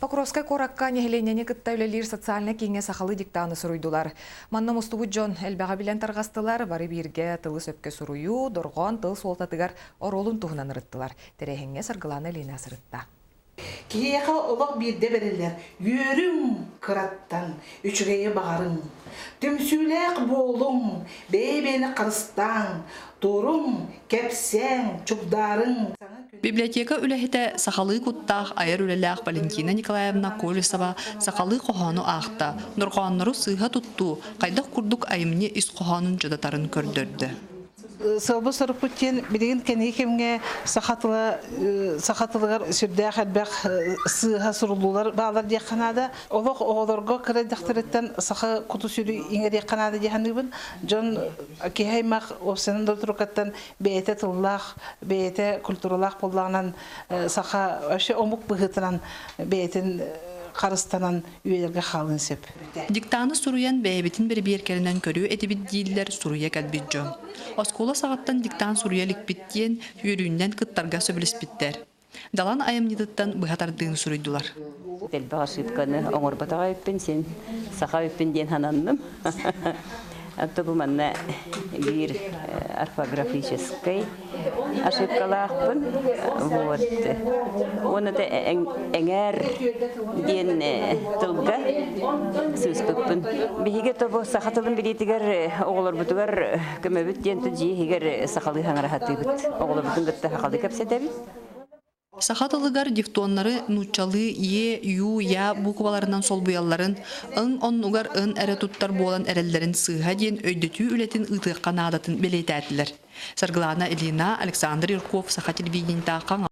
Покровскай куоракка нэһилиэнньэни кытта үлэлиир социальнай кииҥҥэ сахалыы диктаны суруйдулар. Манна мустубут дьон элбэҕи билэн тарҕастылар, бары бииргэ тылы сөпкө суруйуу, дорҕоон тыл суолтатыгар оруолун туһунан ырыттылар. Тэрээһиҥҥэ Саргылана Ильина сырытта. Киһиэхэ олох биирдэ бэриллэр үөрүҥ кыраттан, үчүгэйи баҕарыҥ. Түмсүүлээх буолуҥ, бэйэ-бэйэни харыстааҥ, туруҥ, кэпсээҥ, чугдаарыҥ. Библиотека үлэһитэ сахалыы куттаах айар үлэлээх Валентина Николаевна Колесова сахалыы хоһоону аахта, дорҕооннору сыыһа туттуу хайдах курдук айымньы ис хоһоонун дьадатарын көрдөрдө. Сылбы-сорукпут диэн билигин кэнники кэмҥэ саха тыла саха тылыгар сүрдээх элбэх сыыһа суруллуулар бааллар диэххэ наада. Олох оҕолорго кыра эрдэхтэриттэн саха куту-сүрү иҥэриэххэ наада дии саныыбын. Дьон киһи аймах уопсайынан да турукаттан бэйэтэ тыллаах, бэйэтэ культуралаах буоллаҕынан саха вообще омук быһыытынан бэйэтин харыстанан үйэлэргэ хаалыан сөп. Диктаны суруйан бэйэбитин бэрэбиэркэлэнэн көрүө этибит дииллэр суруйа кэлбит дьон. Оскуола саҕаттан диктант суруйа иликпит диэн үөрүүннэн кыттарга сөбүлэспиттэр. Далан айымньытыттан быһа тардыыны суруйдулар. Элбэх ошибканы оҥорботох эбиппин, син саха эбиппин диэн сананным. Антон бу манна биир орфографическай ошибкалаахпын. Вот. Уонна эҥээр диэн тылга сыыспыппын. Биһиги тобу саха тылын билиитигэр оҕолорбутугар көмөбүт диэн дьиэ иһигэр сахалыы хаҥараһатыыбыт. Оҕолорбутун кытта сахалыы кэпсэтэбит. Саха тылыгар дифтоннары нууччалыы е, ю, я букваларынан солбуйалларын, ың оннугар ын эрэ туттар буолан эрэллэрин сыыһа диэн өйдөтүү үлэтин ыытыахха наадатын бэлиэтээтилэр. Саргылаана Ильина, Александр Юрков, Саха телевидениета, Хаҥалас.